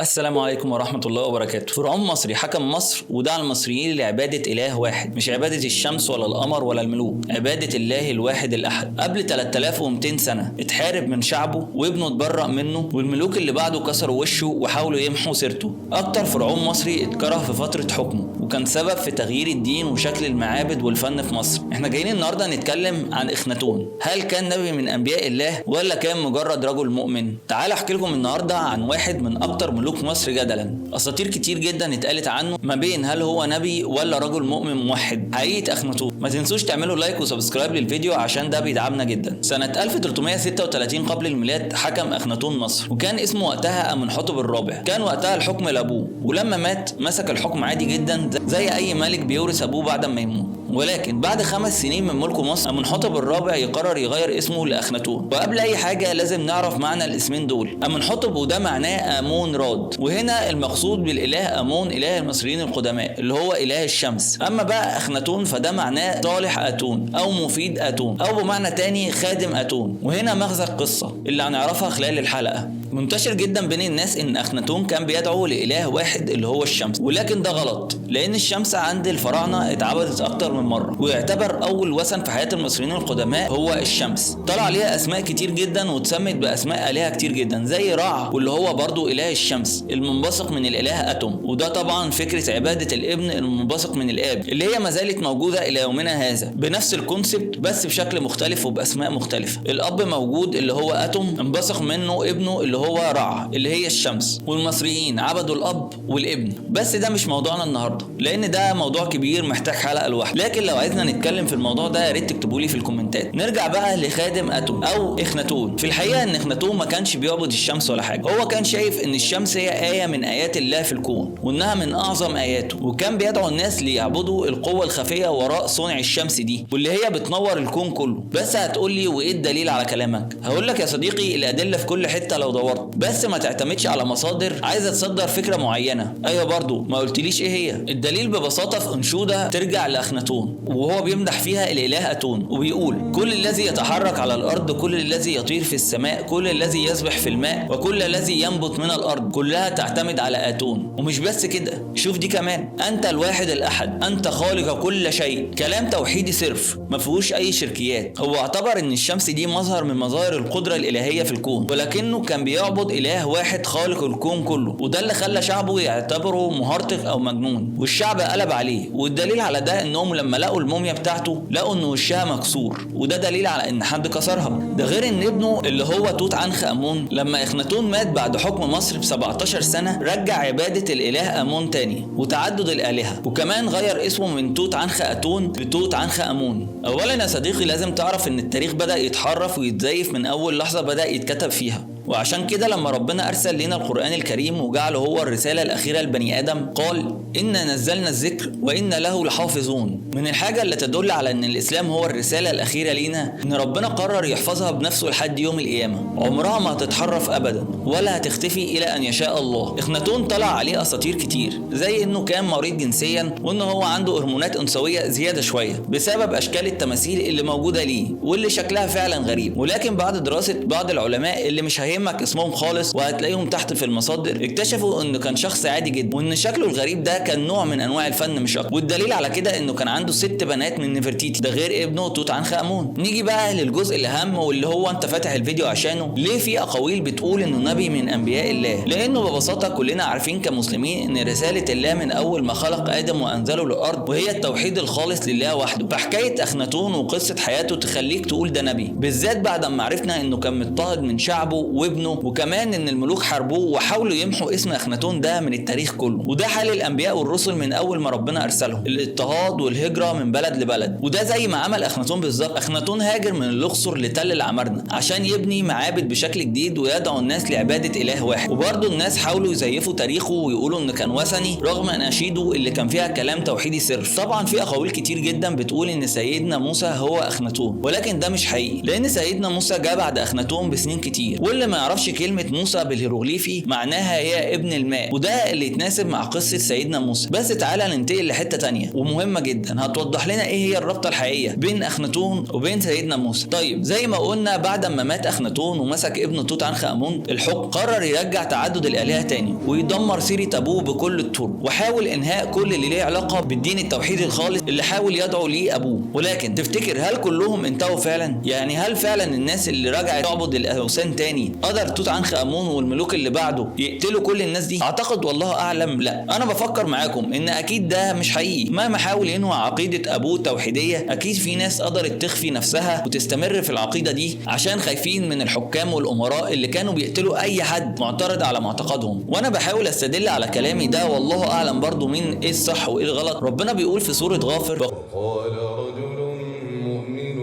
السلام عليكم ورحمة الله وبركاته. فرعون مصري حكم مصر ودعا المصريين لعبادة إله واحد، مش عبادة الشمس ولا القمر ولا الملوك، عبادة الله الواحد الأحد. قبل 3200 سنة اتحارب من شعبه وابنه اتبرأ منه، والملوك اللي بعده كسروا وشه وحاولوا يمحوا سيرته. أكتر فرعون مصري اتكره في فترة حكمه وكان سبب في تغيير الدين وشكل المعابد والفن في مصر. احنا جايين النهارده نتكلم عن إخناتون. هل كان نبي من أنبياء الله ولا كان مجرد رجل مؤمن؟ تعال احكي لكم النهارده عن واحد من أكتر ملوك مصر جدلا. اساطير كتير جدا اتقالت عنه، ما بين هل هو نبي ولا رجل مؤمن موحد. حقيقة اخناتون. ما تنسوش تعملوا like و subscribe للفيديو عشان ده بيدعمنا جدا. سنة 1336 قبل الميلاد حكم اخناتون مصر، وكان اسمه وقتها امنحتب الرابع. كان وقتها الحكم لابوه، ولما مات مسك الحكم عادي جدا زي اي ملك بيورث ابوه بعد ما يموت. ولكن بعد 5 سنين من ملكه مصر، امنحتب الرابع يقرر يغير اسمه لاخناتون. وقبل اي حاجة لازم نعرف معنى الاسمين دول. امنحتب وده معناه امون راد، وهنا المقصود بالاله امون اله المصريين القدماء اللي هو اله الشمس. اما بقى اخناتون فده معناه صالح اتون او مفيد اتون، او بمعنى تاني خادم اتون. وهنا مغزى القصة اللي هنعرفها خلال الحلقة. منتشر جدا بين الناس ان اخناتون كان بيدعو لاله واحد اللي هو الشمس، ولكن ده غلط، لان الشمس عند الفراعنة اتعبدت اكتر من مرة، ويعتبر اول وثن في حياة المصريين القدماء هو الشمس. طلع عليها اسماء كتير جدا واتسمت باسماء الهه كتير جدا، زي رع واللي هو برضو اله الشمس المنبثق من الاله اتوم، وده طبعا فكرة عباده الابن المنبثق من الاب اللي هي ما زالت موجودة الى يومنا هذا بنفس ال concept بس بشكل مختلف وباسماء مختلفة. الاب موجود اللي هو اتوم، انبثق منه ابنه اللي هو رع اللي هي الشمس، والمصريين عبدوا الاب والابن. بس ده مش موضوعنا النهارده لان ده موضوع كبير محتاج حلقة لوحده، لكن لو عايزنا نتكلم في الموضوع ده يا ريت تكتبوا لي في الكومنتات. نرجع بقى لخادم اتوم او اخناتون. في الحقيقة ان اخناتون ما كانش بيعبد الشمس ولا حاجة، هو كان شايف ان الشمس هي ايه من ايات الله في الكون وانها من اعظم اياته، وكان بيدعو الناس ليعبدوا القوة الخفية وراء صنع الشمس دي واللي هي بتنور الكون كله. بس هتقول لي وايه الدليل على كلامك؟ هقول لك يا صديقي الادلة في كل حتة لو دورت، بس ما تعتمدش على مصادر عايزه تصدر فكرة معينة. ايوه برضو ما قلتليش ايه هي الدليل. ببساطة في انشودة ترجع لاخناتون وهو بيمدح فيها الاله اتون وبيقول: كل الذي يتحرك على الارض، كل الذي يطير في السماء، كل الذي يسبح في الماء، وكل الذي ينبت من الارض، كلها تعتمد على اتون. ومش بس كده، شوف دي كمان: انت الواحد الاحد، انت خالق كل شيء. كلام توحيدي صرف ما فيهوش اي شركيات. هو اعتبر ان الشمس دي مظهر من مظاهر القدرة الالهية في الكون، ولكنه كان بيعبد اله واحد خالق الكون كله، وده اللي خلى شعبه يعتبره مهرطق او مجنون، والشعب قلب عليه. والدليل على ده انهم لما لقوا الموميا بتاعته لقوا ان وشها مكسور، وده دليل على ان حد كسرها. ده غير ان ابنه اللي هو توت عنخ امون لما اخناتون مات بعد حكم مصر ب 17 سنة رجع عباده الاله امون تاني وتعدد الالهة، وكمان غير اسمه من توت عنخ اتون لتوت عنخ امون. اولا يا صديقي لازم تعرف ان التاريخ بدا يتحرف ويتزيف من اول لحظة بدا يتكتب فيها، وعشان كده لما ربنا أرسل لنا القرآن الكريم وجعله هو الرسالة الأخيرة لبني آدم قال: إنا نزلنا الذكر وإنا له لحافظون. من الحاجة اللي تدل على أن الإسلام هو الرسالة الأخيرة لينا إن ربنا قرر يحفظها بنفسه لحد يوم القيامة، عمرها ما هتتحرف أبدا ولا هتختفي إلى أن يشاء الله. إخناتون طلع عليه أساطير كتير، زي إنه كان مريض جنسيا وإن هو عنده هرمونات أنثوية زيادة شوية بسبب أشكال التماثيل اللي موجودة ليه واللي شكلها فعلا غريب. ولكن بعد دراسة بعض العلماء اللي مش هيهمك اسمهم خالص وهتلاقيهم تحت في المصادر، اكتشفوا انه كان شخص عادي جدا، وان شكله الغريب ده كان نوع من انواع الفن مش اكتر. والدليل على كده انه كان عنده 6 بنات من نفرتيتي، ده غير ابنه توت عنخ امون. نيجي بقى للجزء الاهم واللي هو انت فاتح الفيديو عشانه. ليه في اقاويل بتقول انه نبي من انبياء الله؟ لانه ببساطة كلنا عارفين كمسلمين ان رسالة الله من اول ما خلق ادم وانزله للارض وهي التوحيد الخالص لله وحده. فحكايه اخناتون وقصة حياته تخليك تقول ده نبي، بالذات بعد ما عرفنا انه كان مضطهد من شعبه وابنه، وكمان ان الملوك حاربوه وحاولوا يمحوا اسم اخناتون ده من التاريخ كله. وده حال الانبياء والرسل من اول ما ربنا ارسلهم، الاضطهاد والهجرة من بلد لبلد. وده زي ما عمل اخناتون بالظبط. اخناتون هاجر من الاقصر لتل العمارنه عشان يبني معابد بشكل جديد ويدعو الناس لعباده اله واحد. وبرضه الناس حاولوا يزيفوا تاريخه ويقولوا انه كان وثني رغم اناشيده اللي كان فيها كلام توحيدي صرف. طبعا في اقاويل كتير جدا بتقول ان سيدنا موسى هو اخناتون، ولكن ده مش حقيقي، لان سيدنا موسى جاء بعد اخناتون بسنين كتير، واللي ما يعرفش كلمة موسى بالهيروغليفي معناها يا ابن الماء، وده اللي يتناسب مع قصة سيدنا موسى. بس تعالى ننتقل لحتة تانية ومهمة جدا هتوضح لنا ايه هي الرابطة الحقيقية بين اخناتون وبين سيدنا موسى. طيب زي ما قلنا بعد ما مات اخناتون ومسك ابن توت عنخ امون الحكم، قرر يرجع تعدد الالهة تاني ويدمر سيرة ابوه بكل الطرق، وحاول انهاء كل اللي ليه علاقة بالدين التوحيدي الخالص اللي حاول يدعو ليه ابوه. ولكن تفتكر هل كلهم انتهوا فعلا؟ يعني هل فعلا الناس اللي رجعت تعبد الاوثان تاني قدر توت عنخ امون والملوك اللي بعده يقتلوا كل الناس دي؟ اعتقد والله اعلم لا. انا بفكر معاكم ان اكيد ده مش حقيقي، مهما حاول ينهي عقيدة ابوه التوحيديه اكيد في ناس قدرت تخفي نفسها وتستمر في العقيدة دي عشان خايفين من الحكام والامراء اللي كانوا بيقتلوا اي حد معترض على معتقدهم. وانا بحاول استدل على كلامي ده والله اعلم برضو مين ايه الصح وايه الغلط. ربنا بيقول في سورة غافر: وقال رجل مؤمن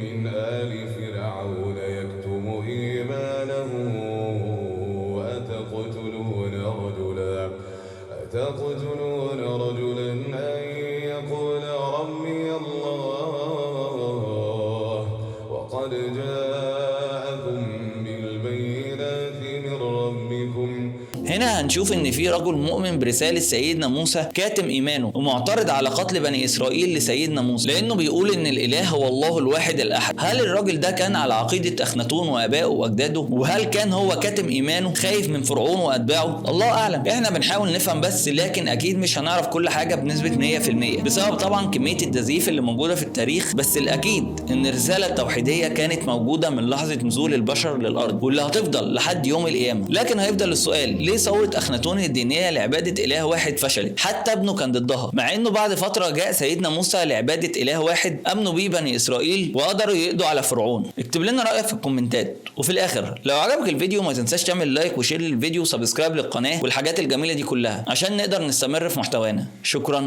من آل فرعون يكتم إيمانه أتقتلون رجلا أن يقول ربي الله وقد جاءكم بالبينات من ربكم. هنا هنشوف ان في رجل مؤمن برسالة سيدنا موسى كاتم ايمانه ومعترض على قتل بني اسرائيل لسيدنا موسى، لانه بيقول ان الاله هو الله الواحد الاحد. هل الراجل ده كان على عقيدة اخناتون وابائه واجداده؟ وهل كان هو كاتم ايمانه خايف من فرعون واتباعه؟ الله اعلم. احنا بنحاول نفهم بس، لكن اكيد مش هنعرف كل حاجة بنسبة 100% بسبب طبعا كمية التزييف اللي موجودة في التاريخ. بس الاكيد ان الرسالة التوحيدية كانت موجودة من لحظة نزول البشر للارض واللي هتفضل لحد يوم القيامة. لكن هيفضل السؤال: ليه ثورة اخناتون الدينية لعبادة اله واحد فشلت؟ حتى ابنه كان ضدها، مع انه بعد فترة جاء سيدنا موسى لعبادة اله واحد امنوا بيه بني اسرائيل وقدروا يقضوا على فرعون. اكتب لنا رأيك في الكومنتات. وفي الاخر لو عجبك الفيديو ما تنساش تعمل like و share للفيديو و subscribe للقناة والحاجات الجميلة دي كلها عشان نقدر نستمر في محتوانا. شكرا.